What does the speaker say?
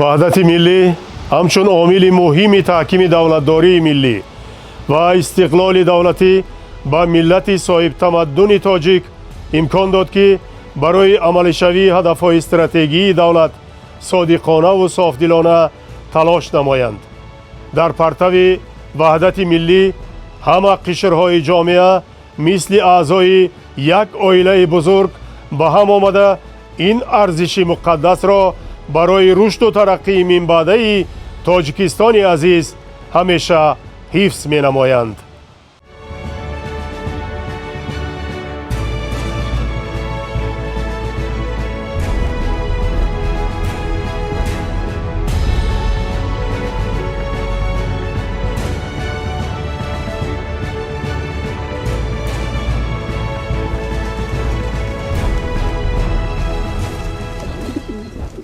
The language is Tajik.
Ваҳдати миллӣ ҳамчун омили муҳими таҳкими давлатдории миллӣ ва истиқлоли давлатӣ ба миллати соҳибтамаддуни тоҷик имкон дод, ки барои амалишавии ҳадафҳои стратегии давлат содиқонаву софдилона талош намоянд. Дар партави ваҳдати миллӣ ҳама қишрҳои ҷомеа мисли аъзои як оилаи бузург ба ҳам омада, ин арзиши муқаддасро барои рушду тараққии минбаъдаи Тоҷикистони азиз ҳамеша ҳифз менамоянд.